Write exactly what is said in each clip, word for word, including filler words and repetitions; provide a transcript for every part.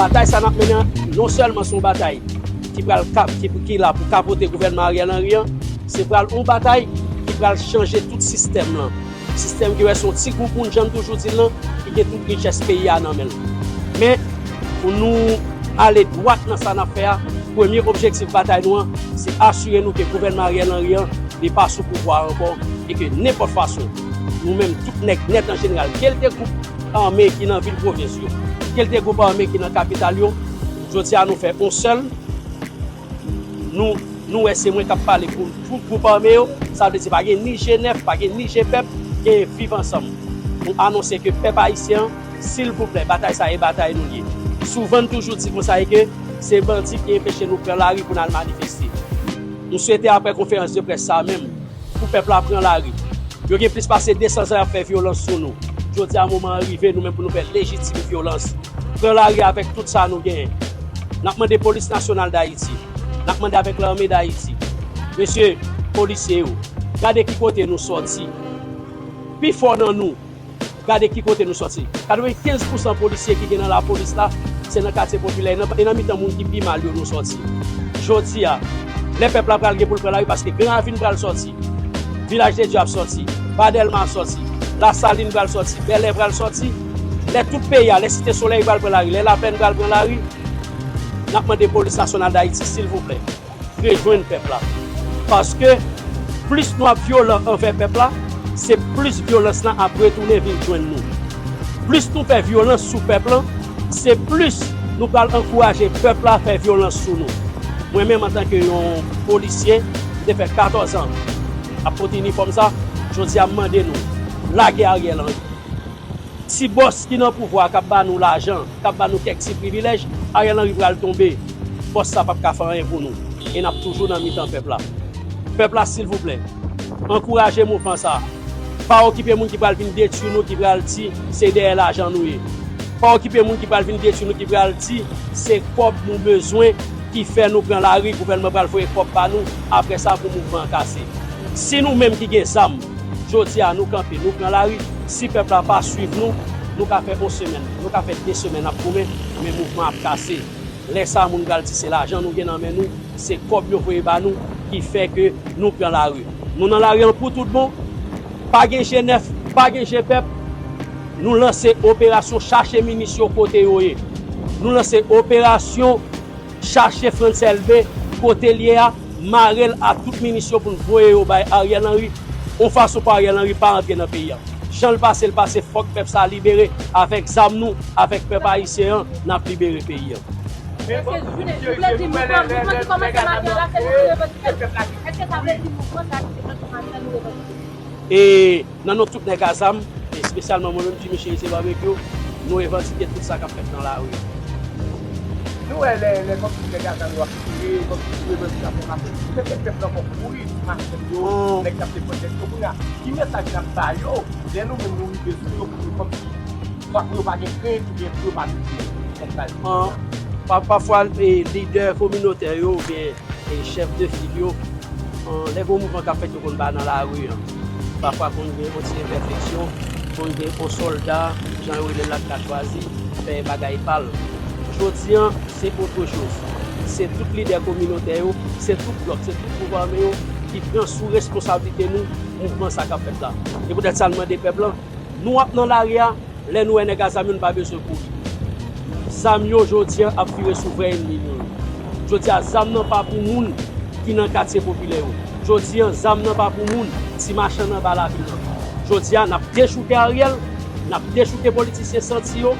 Batay sa n ap mennen an, non sèlman se yon batay ki pral kap, ki, ki la pou kapote gouvènman Ariel Henry an, se pral yon batay ki pral chanje tout sistèm lan. Sistèm ki wè se yon ti gwoup moun, jan m toujou di l lan, ki gen tout richès peyi a nan men l. Men, pou nou ale dwat nan sa n ap fè a, premye objektif batay nou an, se asire nou ke gouvènman Ariel Henry an, li pa sou pouvwa a ankò, e ke nenpòt fason, nou menm tout nèg nèt an jeneral, ke l te gwoup ame ki nan vil pwovens yo, ke l te gwoup ame ki nan kapital yo, jodi a nou fè yon sèl, nou, nou wè se mwen k ap pale pou tout gwoup ame yo, sa vle di pa gen ni G nèf, pa gen ni G pèp, gen Viv Ansanm. Nou anonse ke pèp ayisyen an, silvouplè, batay sa e batay nou ye. Souvan n toujou di konsa e ke se bandi ki enpeche nou pran lari pou n al manifeste. Nou swete apre konferans de près sa menm, pou pèp la pran lari. Yo gen plis pase de san zan y ap fè vyolans sou nou. Jodi a moman an rive nou menm pou nou fè lejitim vyolans. Pran lari avèk tout sa nou genyen. N ap mande Polis Nasyonal Dayiti. N ap mande avèk Lame Dayiti. Mesye, polisye yo, gade ki kote nou sòti. Pifò nan nou, gade ki kote nou sòti. Katrevenkenz pousan polisye ki gen nan lapolis la, se nan katye popilè, e nan, e nan mitan moun ki pi mal yo nou sòti. Jodi a, lè pèp la pral gen pou l pran lari, paske Gran Ravin pral sòti, Vilaj de Dye ap sòti, Ba Dèlma ap sòti, Lasalin pral sòti, Bèlè pral sòti, lè tout peyi a, lè Site Solèy pral pran lari, lè Lapèn pral pran lari, n ap mande Polis Nasyonal Dayiti, silvouplè, rejwenn pèp la. Paske plis nou ap vyolan anvè pèp la, se plis vyolans lan ap retounen vin jwenn nou. Plis nou fè vyolans sou pèp lan, se plis nou pral ankouraje pèp la fè vyolans sou nou. Mwen menm, antanke yon polisye, m te fè katòz an ap pote inifòm sa, jodi a m mande nou, lage Ariel Henry. Ti bòs ki nan pouvwa a k ap ba nou lajan, k ap ba nou kèk ti privilèj, Ariel Henry pral tonbe. Bòs sa p ap ka fè anyen pou nou. E n ap toujou nan mitan pèp la. Pèp la, silvouplè, ankouraje mouvman sa. Pa okipe moun ki pral vin detwi nou, ki pral di se dèyè lajan nou ye. Pa okipe moun ki pral vin detwi nou, ki pral di se kòb nou bezwen ki fè nou pran lari, gouvènman pral voye kòb ba nou, apre sa pou mouvman an kase. Si nou menm ki gen zam, jodi a nou kanpe, nou pran lari, si pèp la pa swiv nou, nou ka fè yon semèn, nou ka fè de semèn ap goumen, men mouvman ap kase. Lè sa a, moun pral di se lajan nou gen nan men nou, se kòb yo voye ba nou ki fè ke nou pran lari. Nou nan lari an pou tout bon, pa gen G nèf, pa gen G pèp, nou lanse operasyon chache minis yo kote yo ye. Nou lanse operasyon chache Frantz Elbé kote l ye a, mare l a tout minis yo pou n voye yo bay Ariel Henry, yon fason pou Ariel Henry pa antre nan peyi a. Jan l pase, l pase, fòk pèp sa a libere, avèk zam nou, avèk pèp ayisyen an, n ap libere peyi a. Èske jounen, jounen di mouvman, mouvman ki kòmanse maten an la, se nou ki revandike? Èske sa vle di mouvman sa ki te kòmanse maten an, nou revandike? E nan non tout nèg a zam, espesyalman mwen menm, Jimmy Chérizier Barbecue, nou revandike tout sa k ap fèt nan lari. Nou wè lè, lè kòmsi nèg a zam yo ap tire, kòmsi revandikasyon k ap fèt, se te pèp la ankò kouri sou machann yo, nèg k ap defann tèt yo. Kounye a, ki mesaj n ap ba yo, lè nou menm nou rive sou yo, pou yo kòmsi, swa pou yo pa gen krent, oubyen pou yo pa mete nèg sa yo? An, pa, pafwa, e, lidè kominotè yo, oubyen e chèf de fil yo, an, lè gen yon mouvman k ap fèt, yo konn pa nan lari an. Pafwa konn gen yon ti enpèfeksyon, konn gen yon sòlda, jan yo rele l la, k ka chwazi fè bagay pa l. Jodi an, se otre choz. Se tout lidè kominotè yo, se tout blòk, se tout gwoup ame yo ki pran sou responsablite nou mouvman sa k ap fèt la. E poutèt sa, n mande pèp lan, nou ap nan lari a, lè nou wè nèg a zam yo, nou pa bezwen kouri. Zam yo, jodi a, ap vire sou vrè ènmi nou yo. Jodi a, zam nan pa pou moun ki nan katye popilè yo. Jodi a, zam nan pa pou moun, ti machann anba lavil lan. Jodi a, n ap dechouke Ariel, n ap dechouke politisyen santi yo.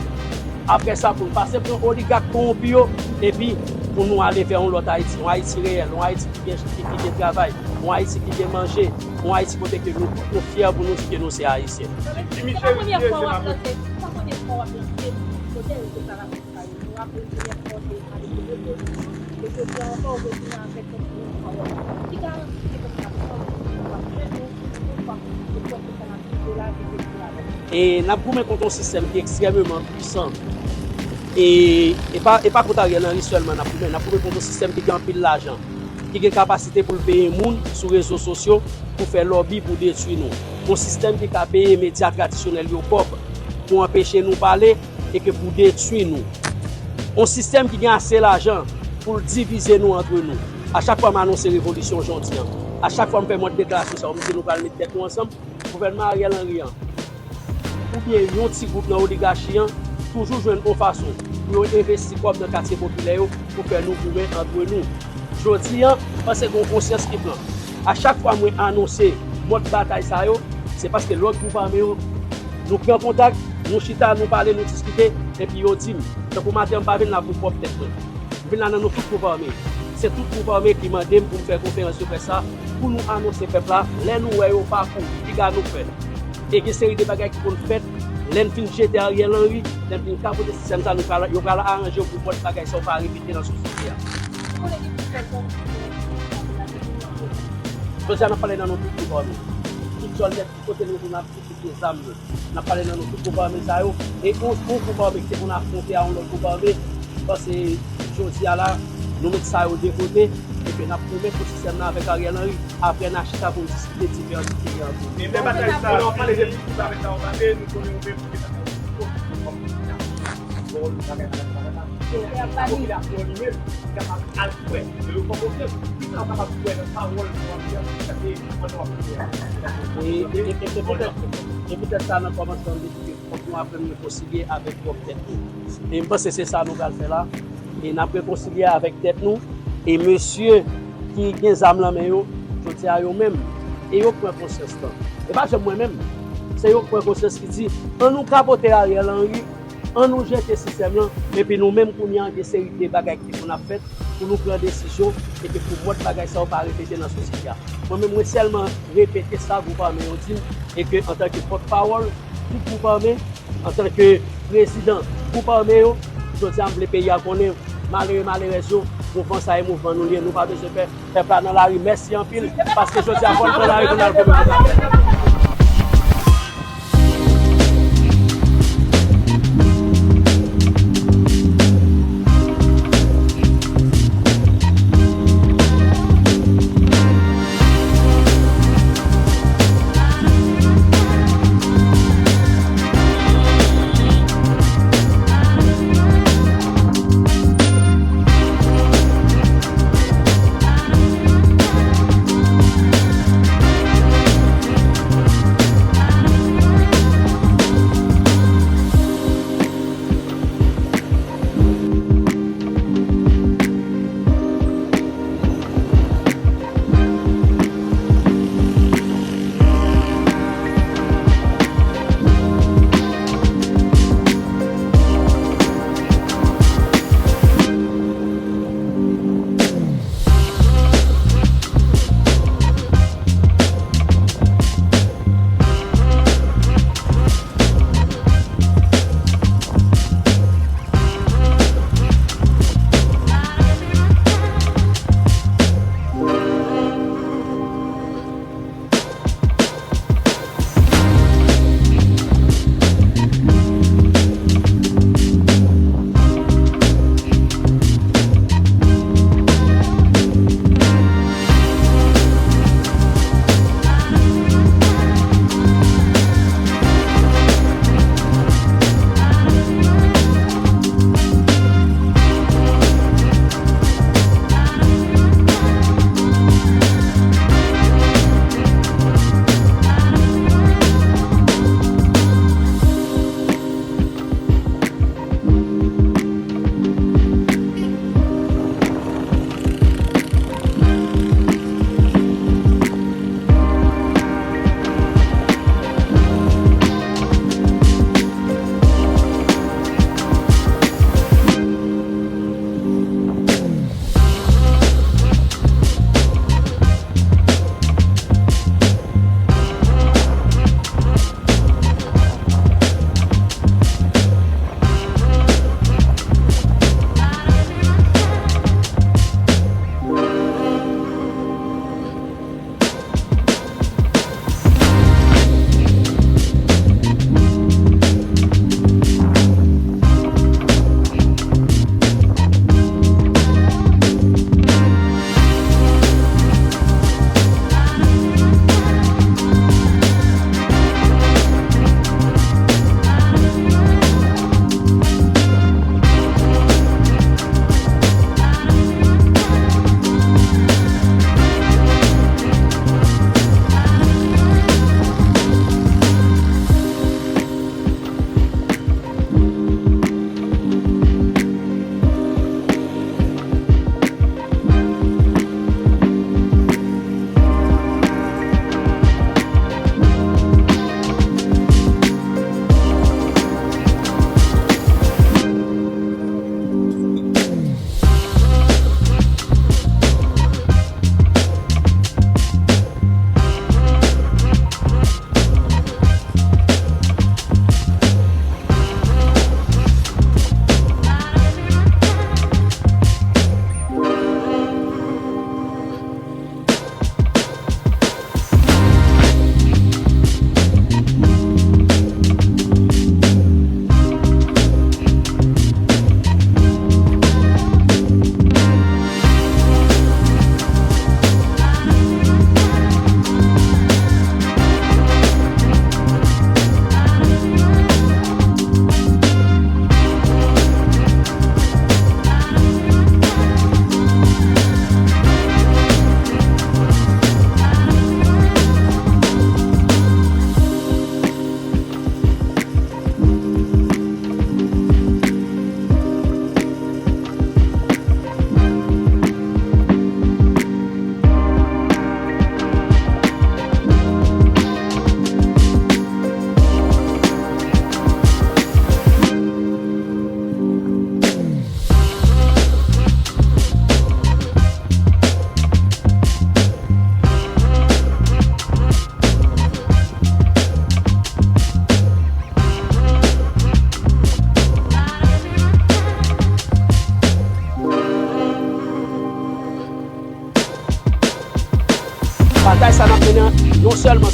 Apre sa, pou n pase pran oligak kowonpi yo, epi pou nou ale vè yon lòt Ayiti, yon Ayiti reyèl, yon Ayiti ki gen, ki, ki gen travay, yon Ayiti ki gen manje, yon Ayiti kote ke nou tout nou fyè pou nou di ke nou se Ayisyen. Se pa premye fwa w ap lanse, se pa premye fwa w ap lanse modèl de parapèl sa yo. Nou raple nou premye fwa w te pale de revolisyon, e jodi a ankò ou retounen avèk kèk lòt pawòl. Ki garanti ke pèp la pran w, w ap jwenn nou, yon fwa pou tout, pou sa n ap viv la, ke se pou la. E n ap goumen kont yon sistèm ki ekstrèmeman pwisan. E, e pa, e pa kont Ariel Henry sèlman n ap goumen, n ap goumen kont yon sistèm ki gen anpil lajan, ki gen kapasite pou l peye moun sou rezo sosyo pou fè lòbi pou detwi nou. Yon sistèm ki ka peye medya tradisyonèl yo kòb pou anpeche nou pale e ke pou detwi nou. Yon sistèm ki gen ase lajan pou l divize nou antre nou. A chak fwa m anonse revolisyon jodi an, a chak fwa m fè mòd deklarasyon sa yo, m di nou pral met tèt nou ansanm, gouvènman Ariel Henry an, oubyen yon ti gwoup nan oligachi an, toujou jwenn yon fason pou yo envesti kòb nan katye popilè yo pou fè nou goumen antre nou. Jodi an, m panse gen yon konsyans ki pran. A chak fwa mwen anonse mòd batay sa yo, se paske lòt gwoup ame yo, nou pran kontak, nou chita, nou pale, nou diskite, epi yo di m. Tankou maten an, m pa vin la pou pwòp tèt mwen. M vin la nan non tout gwoup ame. Se tout gwoup ame ki mande m pou m fè konferans de près sa, pou nou anonse pèp la, lè nou wè yo pa kouri, piga nou fè. E gen seri de bagay ki konn fèt, lè n fin jete Ariel Henry, lè n fin kapote sistèm sa, nou pral, yo pral aranje yo pou mòd bagay sa yo pa repete nan sosyete a. Jodi a, n ap pale nan non tout gwoup ame. Tout zòn nèt, tout kote nou ye, n ap di tout gen zam yo. N ap pale nan non tout gwoup ame sa yo. E yon, yon gwoup ame ki te konn afwonte a yon lòt gwoup ame, m panse jodi a la, nou met sa yo de kote, epi n ap goumen pou sistèm nan avèk Ariel Henry. Apre, n a chita pou n diskite diferan ti peyi an tou. E lè batay sa yo, w pale de tout gwoup ame sa yo, pale, nou konnen ou menm ki te nan kòm popilasyon li menm, li kapab al kwè. Yo fè konfyans, ki sa w kapab kwè nan pawòl nou ap di an, ki sa te pandan w ap fè a? E, e, e, e poutèt, e poutèt sa, nan kòmansman, m te di ke fòk nou aprann rekonsilye avèk pwòp tèt nou. E m panse se sa nou pral fè la. E n ap rekonsilye avèk tèt nou. E mesye ki gen zam nan men yo, jodi a yo menm, e yo pran konsyans lan. E pa janm mwen menm. Se yo k pran konsyans ki di, ann nou kapote Ariel Henry, ann nou jete sistèm lan, epi nou menm kounye a, gen seri de bagay ki pou n ap fèt, pou nou pran desizyon, epi pou mòd bagay sa yo pa repete nan sosyete a. Mwen menm, mwen sèlman repete sa gwoup ame yo di m, e ke antanke pòtpawòl tout gwoup ame, antanke prezidan gwoup ame yo, jodi a m vle peyi a konnen malere, malerèz yo, mouvman sa e mouvman nou li ye, nou pa bezwen pè. Pèp la nan lari, mèsi anpil, paske jodi a fò n pran lari pou n al goumen.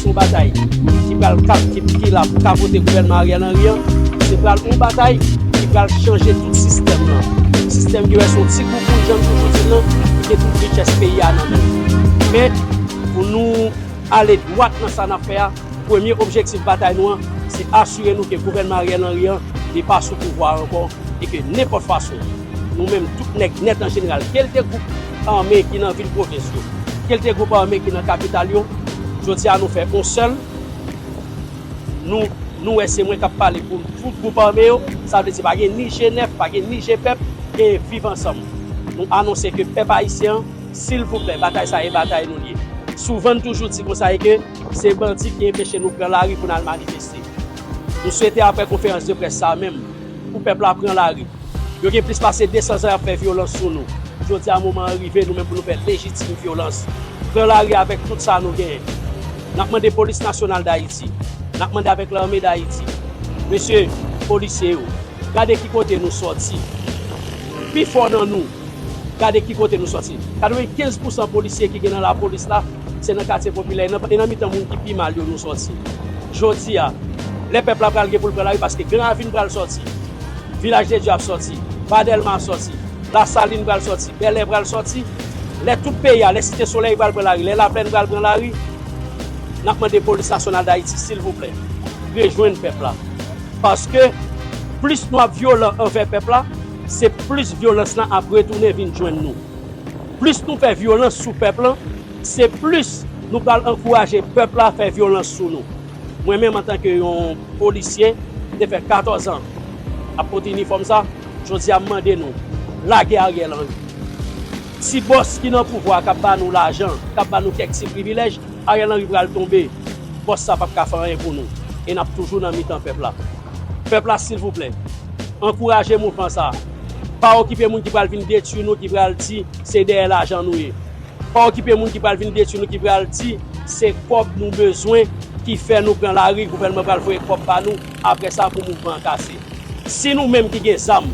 Yon batay ki pral kap, ki, ki la pou kapote gouvènman Ariel Henry an, se pral yon batay ki pral chanje tout sistèm nan. Sistèm ki wè se yon ti gwoup moun, jan m toujou di l lan, ki gen tout richès peyi a nan men l. Men, pou nou ale dwat nan sa n ap fè a, premye objektif batay nou an, se asire nou ke gouvènman Ariel Henry an, li pa sou pouvwa a ankò, e ke nenpòt fason, nou menm tout nèg nèt an jeneral, kèlke gwoup ame ki nan vil pwovens yo, kèlke gwoup ame ki nan kapital yo, jodi a nou fè yon sèl, nou, nou wè se mwen k ap pale pou tout gwoup ame yo, sa vle di pa gen ni G nèf, pa gen ni G pèp, gen Viv Ansanm. Nou anonse ke pèp ayisyen an, silvouplè, batay sa e batay nou li ye. Souvan n toujou di konsa e ke se bandi ki enpeche nou pran lari pou n al manifeste. Nou swete apre konferans de près sa menm, pou pèp la pran lari. Yo gen plis pase de san zan y ap fè vyolans sou nou. Jodi a moman an rive nou menm pou nou fè lejitim vyolans. Pran lari avèk tout sa nou genyen. N ap mande Polis Nasyonal Dayiti. N ap mande avèk Lame Dayiti. Mesye, polisye yo, gade ki kote nou sòti. Pifò nan nou, gade ki kote nou sòti. Katrevenkenz pousan polisye ki gen nan lapolis la, se nan katye popilè, e nan, e nan mitan moun ki pi mal yo nou sòti. Jodi a, lè pèp la pral gen pou l pran lari, paske Gran Ravin pral sòti, Vilaj de Dye ap sòti, Ba Dèlma ap sòti, Lasalin pral sòti, Bèlè pral sòti, lè tout peyi a, lè Site Solèy pral pran lari, lè Laplèn pral pran lari, n ap mande Polis Nasyonal Dayiti, silvouplè, rejwenn pèp la. Paske plis nou ap vyolan anvè pèp la, se plis vyolans lan ap retounen vin jwenn nou. Plis nou fè vyolans sou pèp lan, se plis nou pral ankouraje pèp la fè vyolans sou nou. Mwen menm, antanke yon polisye, m te fè katòz an ap pote inifòm sa, jodi a m mande nou, lage Ariel Henry. Ti bòs ki nan pouvwa a k ap ba nou lajan, k ap ba nou kèk ti privilèj, Ariel Henry pral tonbe. Bòs sa p ap ka fè anyen pou nou. E n ap toujou nan mitan pèp la. Pèp la, silvouplè, ankouraje mouvman sa. Pa okipe moun ki pral vin detwi nou, ki pral di se dèyè lajan nou ye. Pa okipe moun ki pral vin detwi nou, ki pral di se kòb nou bezwen ki fè nou pran lari, gouvènman pral voye kòb ba nou, apre sa pou mouvman an kase. Si nou menm ki gen zam,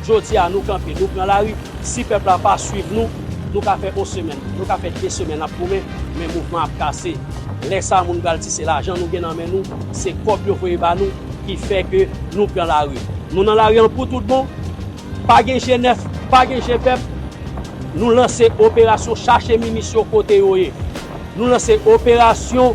jodi a nou kanpe, nou pran lari, si pèp la pa swiv nou, nou ka fè yon semèn, nou ka fè de semèn ap goumen, men mouvman ap kase. Lè sa a moun pral di se lajan nou gen nan men nou, se kòb yo voye ba nou ki fè ke nou pran lari. Nou nan lari an pou tout bon, pa gen G nèf, pa gen G pèp, nou lanse operasyon chache minis yo kote yo ye. Nou lanse operasyon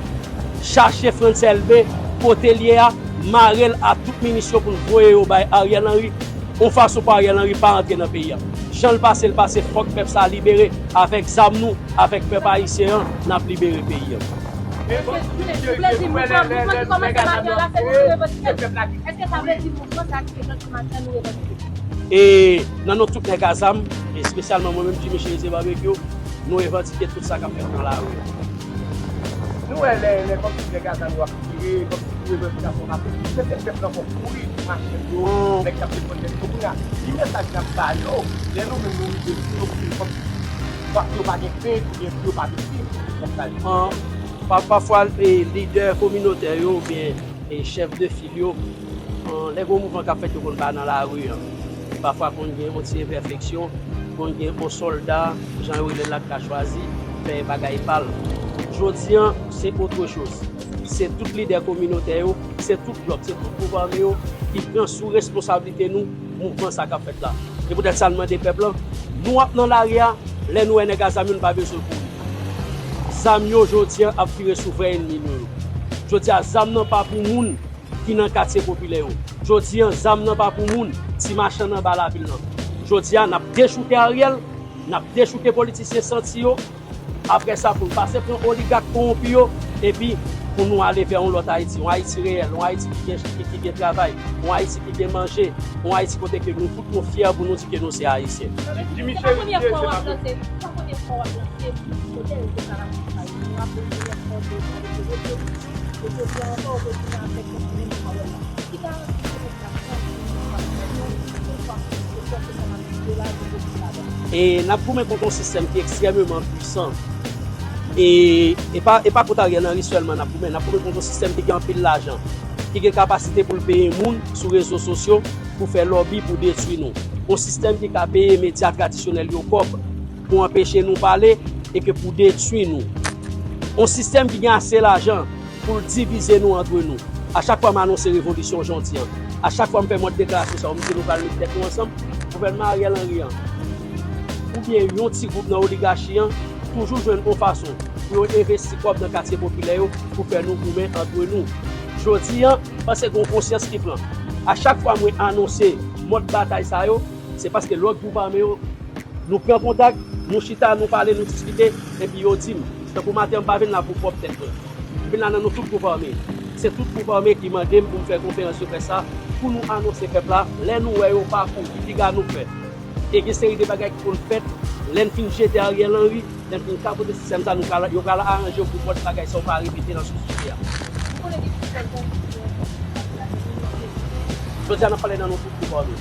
chache Frantz Elbé kote l ye a, mare l a tout minis yo pou n voye yo bay Ariel Henry, yon fason pou Ariel Henry pa antre nan peyi a. Jan l pase, l pase, fòk pèp sa a libere. Avèk zam nou, avèk pèp ayisyen an, n ap libere peyi a. Èske, Jules, souple di mouvman, mouvman ki kòmanse maten an la, se pou nou revandike l. Èske sa vle di mouvman sa ki fèt maten an nou revandike l? E nan non tout nèg a zam, espesyalman mwen menm, Jimmy Chérizier Barbecue, nou revandike tout sa k ap fèt nan lari a. Nou wè lè, lè kòmsi nèg a zam yo ap tire, kòmsi pou revandikasyon ap fèt, se fè pèp lan fò kouri pou machin yo, nèg k ap defann tèt yo. Kounye a, ki mesaj n ap ba yo, lè nou menm nou rive sou yo, pou yo kòmsi, pou yo pa gen krent, oubyen pou yo pa viktim, kòmsa. An, pa, pafwa, e, lidè kominotè yo, oubyen e chèf de fil yo, an, lè gen yon mouvman k ap fèt, yo konn pa nan lari a. Pafwa, konn gen yon ti enpèfeksyon, konn gen yon sòlda, jan yo rele l la, k ka chwazi fè bagay pa l. Jodi a, se autre chose. Se tout lidè kominotè yo, se tout djòb, se tout gwoup ame yo ki pran sou responsablite nou mouvman sa k ap fèt la. E poutèt sa, n mande pèp lan, nou ap nan lari a, lè nou wè nèg a zam yo, n pa bezwen kouri. Zam yo, jodi a, ap vire sou vrè ènmi nou yo. Jodi a, zam nan pa pou moun ki nan katye popilè yo. Jodi a, zam nan pa pou moun, ti machann anba lavil lan. Jodi a, n ap dechoute Ariel, n ap dechoute politisyen santi yo. Apre sa, pou n pase pran oligak kowonpi yo, epi pou nou ale vè yon lòt Ayiti, yon Ayiti reyèl, yon Ayiti ki gen, ki, ki gen travay, yon Ayiti ki gen manje, yon Ayiti kote ke nou tout nou fyè pou nou di ke nou se Ayisyen. Jimmy Chérizier, se pa premye fwa w ap lanse, se pa premye fwa w ap lanse modèl de sa la. E n ap goumen kont yon sistèm ki ekstrèmeman pwisan. E, e pa, e pa kont Ariel Henry sèlman n ap goumen, n ap goumen kont yon sistèm ki gen anpil lajan, ki gen kapasite pou l peye moun sou rezo sosyo pou fè lòbi pou detwi nou. Yon sistèm ki ka peye medya tradisyonèl yo kòb pou anpeche nou pale e ke pou detwi nou. Yon sistèm ki gen ase lajan pou l divize nou antre nou. A chak fwa m anonse revolisyon jodi an, a chak fwa m fè mòd deklarasyon sa yo, m di nou pral met tèt nou ansanm, gouvènman Ariel Henry an, oubyen yon ti gwoup nan oligachi an, toujou jwenn yon fason pou yo envesti kòb nan katye popilè yo pou fè nou goumen antre nou. Jodi an, m panse gen yon konsyans ki pran. A chak fwa mwen anonse mòd batay sa yo, se paske lòt gwoup ame yo, nou pran kontak, nou chita, nou pale, nou diskite, epi yo di m. Tankou maten an, m pa vin la pou pwòp tèt mwen. M vin la nan non tout gwoup ame. Se tout gwoup ame ki mande m pou m fè konferans de près sa, pou nou anonse pèp la, lè nou wè yo pa kouri, piga nou fè. E gen seri de bagay ki konn fèt, lè n fin jete Ariel Henry, lè n fin kapote sistèm sa, nou pral, yo pral aranje yo pou mòd bagay sa yo pa repete nan sosyete a. Jodi a, n ap pale nan non tout gwoup ame.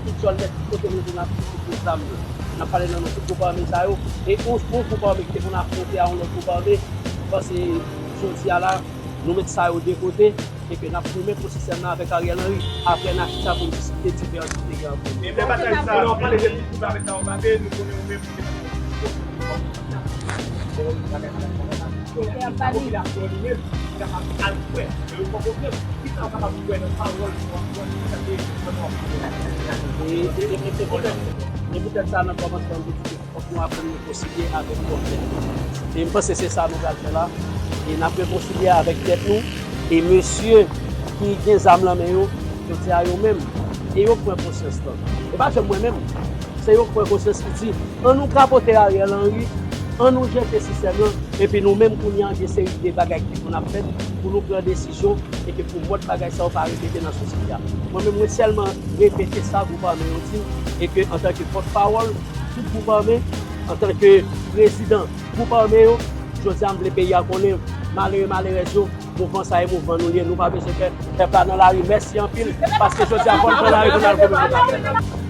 Tout zòn nèt, tout kote nou ye, n ap sou tout zam yo. N ap pale nan non tout gwoup ame sa yo. E yon, yon gwoup ame ki te konn afwonte a yon lòt gwoup ame, m panse jodi a la, nou met sa yo de kote, e ke n ap goumen pou sistèm nan avèk Ariel Henry. Apre, n a chita pou n diskite diferans ki te gen ant nou. E lè batay sa, nou pale de tout gwoup ame sa yo, nou konnen ou menm, E, e, e, e, e poutèt, e poutèt sa, nan kòmansman, m te di ke fòk nou aprann rekonsilye avèk pwòp tèt nou. E m panse se sa nou pral fè la. E n ap rekonsilye avèk tèt nou. E mesye ki gen zam nan men yo, jodi a yo menm, e yo k pran konsyans lan. E pa janm mwen menm. Se yo k pran konsyans ki di, ann nou kapote Ariel Henry, ann nou jete sistèm lan, epi nou menm kounye a gen seri de bagay ki pou n ap fèt pou nou pran desizyon e ke pou mòd bagay sa yo pa repete nan sosyete a. Mwen menm, mwen sèlman repete sa gwoup ame yo di m, e ke antanke pòtpawòl tout gwoup ame, antanke prezidan gwoup ame yo, jodi a m vle peyi a konnen malere, malerèz yo, mouvman sa e mouvman nou ye, nou pa bezwen pè, pèp la nan lari. Mèsi anpil, paske jodi a fò n pran lari pou n al goumen.